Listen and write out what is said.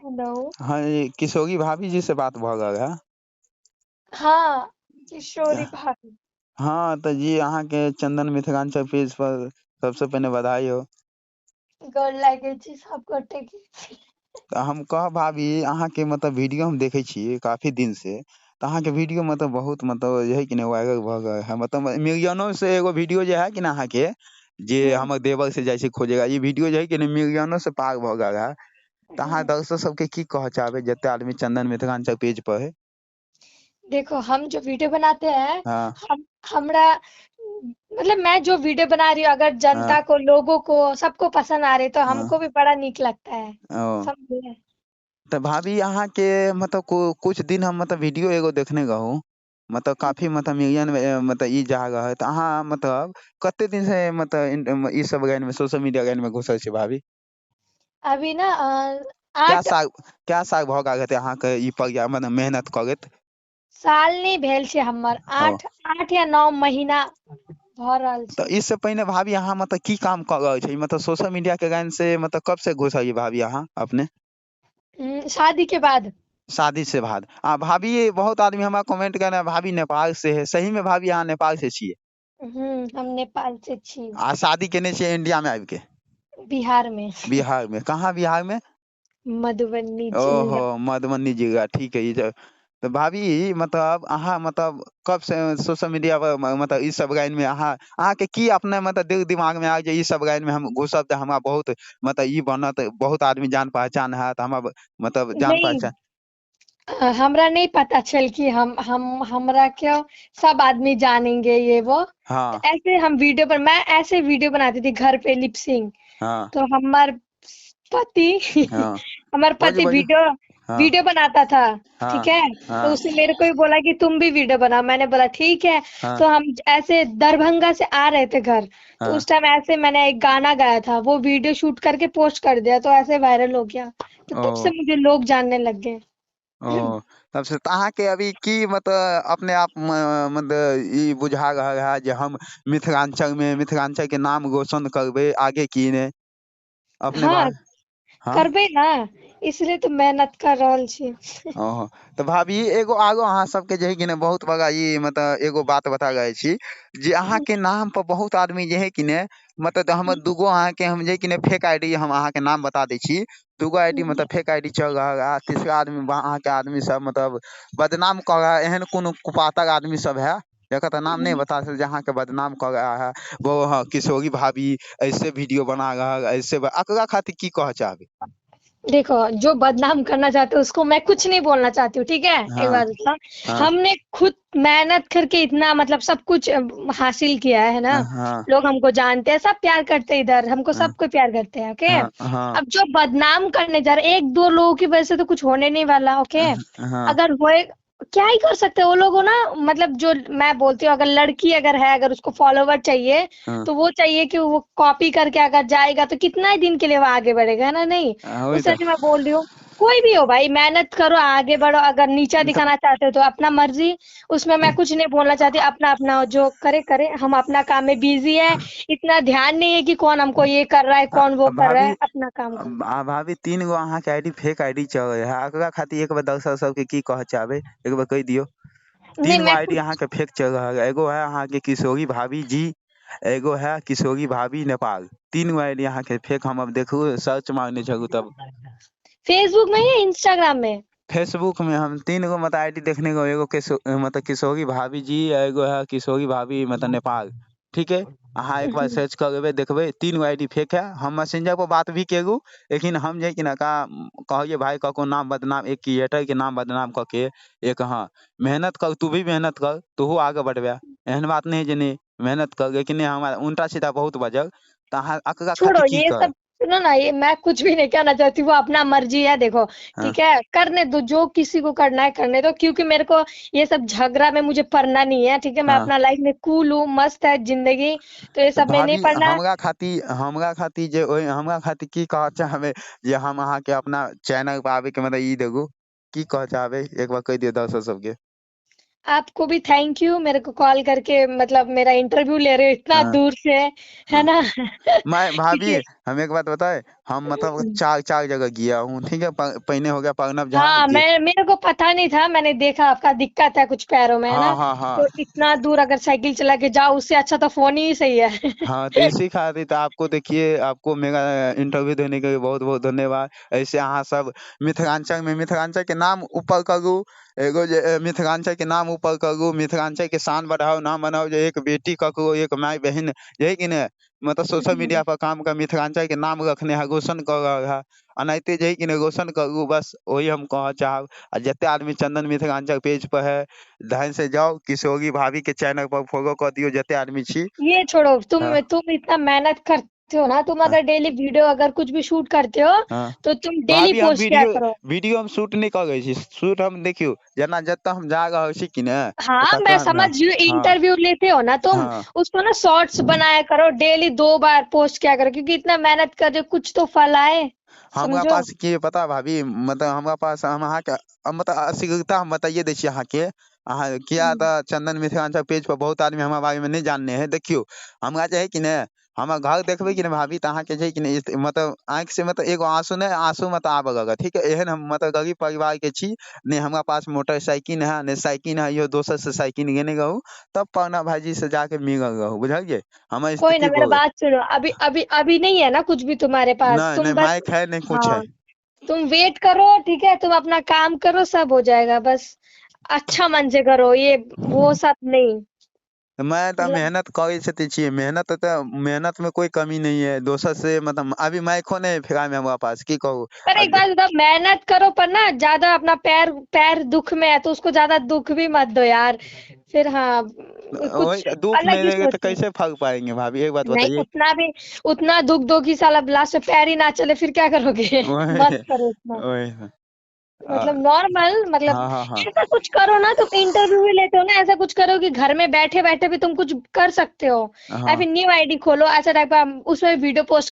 Hello. हाँ जी, किशोरी भाभी जी से बात भऽ रहल है? हाँ, किशोरी भाभी। हाँ तऽ जी अहाँके चन्दन मिथिलाञ्चल पेज पर सबसे पहिने बधाई हो। गोर लागै छी सब गोटे के। तऽ हम कहब भाभी अहाँके मतलब वीडियो हम देखै छी काफी दिन से, तऽ अहाँके वीडियो मतलब बहुत मतलब जे है कि ने वायरल भऽ गेल है, मतलब मिलियनो से एगो वीडियो जे है कि ने अहाँके, जे हमर देवर से जाइ छै खोजेगा, ई वीडियो जे है कि ने मिलियनो से पार भऽ गेल है। तऽ अहाँ दर्शक सबके की कहऽ चाहबै जते आदमी चन्दन मिथिलाञ्चल पेज पर है? देखो हम जो वीडियो बनाते हैं, हाँ। हम हमरा मतलब मैं जो वीडियो बना रही हूँ अगर जनता हाँ। को, लोगों को, सबको पसंद आ रही तो हाँ। हमको भी बड़ा नीक लगता है। ओ। समझे? तऽ भाभी अहाँके मतलब कुछ दिन हम मतलब वीडियो एगो देखने रहूँ, मतलब काफी मतलब मिलियन में, मतलब ई जा रहा है, तऽ अहाँ मतलब कते दिन से मतलब ई सब लाइन में सोशल मीडिया लाइन में घुसल छी भाभी? अभी ना, क्या आठ साल, क्या साल भऽ गेल हेतै अहाँके ई पर मतलब मेहनत करैत? साल नहि भेल छै हमर, ओ। 8 या 9 महीना भऽ रहल छै। तऽ इससे पहिने भाभी अहाँ मतलब की काम कऽ रहल छी? मतलब सोशल मीडिया के लाइन से मतलब कब से घुसलियै भाभी अहाँ अपने? शादी के बाद। शादी से बाद। आ भाभी बहुत आदमी हमरा कमेंट केने भाभी नेपाल से है, सही में भाभी अहाँ नेपाल से छियै? हम नेपाल से छी। आ शादी केने छियै इंडिया में आबि के? बिहार में। बिहार में। कहाँ बिहार में? मधुबनी जिला। ओहो मधुबनी जिला, ठीक है। ई तऽ भाभी मतलब अहाँ मतलब कब से सोशल मीडिया पर मतलब ई सब लाइन में अहाँके की अपने मतलब दिल दिमाग में आयल जे ई सब लाइन में हम घुसब तऽ हमरा बहुत मतलब ई बनत, बहुत आदमी जान पहचान हैत, हमरा मतलब जान नहीं। पहचान। हमरा नहीं पता चल कि हमरा क्यों सब आदमी जानेंगे ये वो। हाँ। तो ऐसे हम वीडियो पर, मैं ऐसे वीडियो बनाती थी घर पे लिपसिंग। हाँ। तो हमार पति, हाँ। हमार बोलिए, पति बोलिए। हाँ। वीडियो बनाता था, हाँ, ठीक है? हाँ। तो उसने मेरे को ही बोला कि तुम भी वीडियो बनाओ, मैंने बोला ठीक है। हाँ। तो हम ऐसे दरभंगा से आ रहे थे घर, तो हाँ। उस टाइम ऐसे मैंने एक गाना गाया था, वो वीडियो शूट करके पोस्ट कर दिया, तो ऐसे वायरल हो गया। तो तब से ओ। मुझे लोग जानने लग गए। ओ, तब से तऽ अहाँके अभी की मतलब अपने आप मतलब ई बुझा रहल है जे हम मिथिलांचल में मिथिलांचल के नाम रोशन करबै आगे की ने? अपने हाँ, हाँ? करबै ना, इसलिए तो मेहनत कर रहल छी। ओहो, तऽ भाभी एगो आगो अहाँ सबके जे है कि ने बहुत बड़ा ई मतलब एगो बात बता रहल छी जे अहाँके नाम पर बहुत आदमी जे है कि ने मतलब हमर दूगो अहाँके हम जे कि ने फेक I D हम अहाँके नाम बता दै छी, दूगो I D मतलब फेक I D चल रहल है, तीसरा आदमी अहाँके आदमी सब मतलब बदनाम कऽ रहा है, एहन कोनो कुपातक आदमी सब है जकर तऽ नाम नहीं बता सकते, अहाँके बदनाम कऽ रहा है वो। हाँ, किशोरी भाभी ऐसे वीडियो बना रहा है, ऐसे अकरा खातिर की कहऽ चाहबै? देखो जो बदनाम करना चाहते हो उसको मैं कुछ नहीं बोलना चाहती हूँ, ठीक है? एक हाँ, बात बताओ, हाँ। हमने खुद मेहनत करके इतना मतलब सब कुछ हासिल किया है ना, हाँ। लोग हमको जानते हैं, सब प्यार करते हैं इधर, हमको हाँ। सब कोई प्यार करते हैं, ओके? हाँ, हाँ। अब जो बदनाम करने जा रहे 1-2 लोगों की वजह से तो कुछ होने नहीं वाला, ओके? हाँ। अगर होए क्या ही कर सकते हैं वो लोगों ना, मतलब जो मैं बोलती हूँ अगर लड़की अगर है, अगर उसको फॉलोवर चाहिए हाँ। तो वो चाहिए कि वो कॉपी करके अगर जाएगा तो कितना ही दिन के लिए वो आगे बढ़ेगा, है ना? नहीं, हाँ, वही उस तो। वजह से मैं बोल रही हूँ कोई भी हो भाई, मेहनत करो, आगे बढ़ो। अगर नीचा तो दिखाना चाहते हो तो अपना मर्जी, उसमें मैं कुछ नहीं बोलना चाहती, अपना अपना जो करे करे, हम अपना काम में बिजी है, इतना ध्यान नहीं है कि कौन हमको ये कर रहा है कौन वो कर रहा है, अपना काम करो। भाभी 3 गो अहाँ के आईडी फेक आईडी चल रहा है, अकरा खातिर एक बार दर्शक सबके की कह चाहबे, एक बार कहि दियौ। नहीं, 3 गो मैं आईडी कुछ अहाँ के फेक चल रहा है, एगो है अहाँ के किशोरी भाभी जी, एगो है किशोरी भाभी नेपाल, 3 गो आईडी अहाँ के फेक। हम अब देखू सर्च मारने छलहुँ तब फेसबुक में या इंस्टाग्राम में? फेसबुक में हम 3 गो मतलब आईडी देखने को, एगो मतलब किशोरी भाभी जी, एगो है किशोरी भाभी मतलब नेपाल, ठीक है? अहाँ एक बार सर्च कर लेबै, देखबै 3 गो आईडी फेक है। हम मैसेंजर पर बात भी केलहुँ, लेकिन हम जे कि ना का कहलियै भाई ककरो नाम बदनाम, एक क्रिएटर के नाम बदनाम कऽ के एक हाँ मेहनत कर, तू भी मेहनत कर, तूहू आगे बढ़बे, एहन बात नहीं है जे नहीं मेहनत कर, लेकिन नहीं हमारा उल्टा सीधा बहुत बजल। तऽ अहाँ अकरा छोड़ो, खातिर की ये करब? सब सुनो ना, ये मैं कुछ भी नहीं कहना चाहती, वो अपना मर्जी है, देखो हाँ। ठीक है, करने दो जो किसी को करना है करने दो, क्योंकि मेरे को ये सब झगड़ा में मुझे पढ़ना नहीं है, ठीक है? मैं हाँ। अपना लाइफ में कूल हूँ, मस्त है जिंदगी, तो ये तो सब में नहीं भाभी, पढ़ना है। हमरा खातिर जे ओहि, हमरा खातिर की कह चाहबे जे हम अहाँ के अपना चैनल पर आबे के मतलब ई देगू, की कह चाहबे एक बार कहि दियौ दर्शक सबके। आपको भी thank you, मेरे को कॉल करके मतलब मेरा इंटरव्यू ले रहे हो इतना हाँ। दूर से, है हाँ। ना? मैं भाभी, ठीक है। हम एक बात बताए, हम मतलब चार चार जगह गया हूँ, ठीक है। पहले हो गया प्रणब झा हाँ, जी। मैं मेरे को पता नहीं था, मैंने देखा आपका दिक्कत है कुछ पैरों में, है हाँ ना? हाँ हाँ तो इतना दूर अगर साइकिल चला के जाओ, उससे अच्छा तो फोन ही सही है। हाँ, तो इसी खातिर तो आपको देखिए, आपको मेरा इंटरव्यू देने के लिए बहुत बहुत धन्यवाद। ऐसे अहाँ सब मिथिलांचल में मिथिलांचल के नाम ऊपर करू, एगो जे मिथिलांचल के नाम ऊपर करू, मिथिलांचल के शान बढ़ाओ, नाम बनाओ, जे एक बेटी ककरो एक माय बहिन यही कि ने मतलब सोशल मीडिया पर काम कर मिथिलांचल के नाम रखने है, रोशन कर रहल है, एनाहिते जे है कि ने रोशन करू, बस वही हम कहऽ चाहब। आ जते आदमी चंदन मिथिलांचल पेज पर है, ध्यान से जाओ, किशोरी भाभी के चैनल पर फॉलो कर दियो जते आदमी छी। ये छोड़ो, तुम हाँ। तुम इतना मेहनत करते हो ना, तुम हाँ। अगर डेली वीडियो अगर कुछ भी शूट करते हो, हाँ। तो तुम डेली भाभी, हम पोस्ट किया वीडियो करो। वीडियो हम शूट नहीं करै छी, शूट हम देखियो जेना जतऽ हम जा रहल छी कि ने, हाँ, तऽ मैं तकरा समझ रही हूँ, हाँ। इंटरव्यू लेते हो ना तुम, हाँ। उसको ना शॉर्ट्स बनाया करो, डेली 2 बार पोस्ट किया करो, क्योंकि इतना मेहनत कर रहे हो, कुछ तो फल आए। हमरा समझो। पास की पता भाभी, मतलब हमरा पास हम अहाँ के मतलब अशीघ्रता हम बताइए दै छी अहाँ के, अहाँ किया तऽ चंदन मिथिलांचल पेज पर बहुत आदमी हमरा बारे में नहीं जानने है। देखियो हमरा जे है कि ने, हमरा घर देखबै कि ने भाभी, तऽ अहाँके जे है कि ने मतलब आँखि से मतलब एगो आंसू नहि, आंसू मतलब आबऽ लगत, ठीक है। एहन हम मतलब गरीब परिवार के छी, ने हमरा पास मोटरसाइकिल है ने साइकिल है, इहो दोसर से साइकिल लेने रहू, तब प्रणब भाईजी से जाके मिलल रहू, बुझलियै? हमर कोई ना, स्थिति मेरा बहुत बात सुनो, अभी अभी अभी नहीं है ना कुछ भी तुम्हारे पास, नहीं, तुम नहीं, बस माइक है नहीं, कुछ हाँ, है। तुम वेट करो, ठीक है, तुम अपना काम करो, सब हो जाएगा, बस अच्छा मन से करो, ये वो सब नहीं। मैं तो मतलब मेहनत करै छथि छियै, मेहनत तऽ मेहनत में कोई कमी नहीं है, दोसर से मतलब अभी माइको नहीं फिलहाल में हमरा पास, की कहू। पर एक बात बताओ, मेहनत करो पर ना ज्यादा अपना पैर पैर दुख में है तो उसको ज्यादा दुख भी मत दो यार, फिर हाँ कुछ वही दुख अलग नहीं ही देंगे तो सोचो। कैसे फल पाएंगे भाभी, एक बात नहीं, बताइए। उतना भी उतना दुख दो कि साला लास्ट में पैर ही ना चले, फिर क्या करोगे? मत करो उतना। वही। मतलब नॉर्मल, मतलब हाँ, हाँ, हाँ। ऐसा कुछ करो ना, तुम इंटरव्यू भी लेते हो ना, ऐसा कुछ करो कि घर में बैठे बैठे भी तुम कुछ कर सकते हो, हाँ। या फिर न्यू आईडी खोलो, ऐसा टाइप का, उसमें वीडियो पोस्ट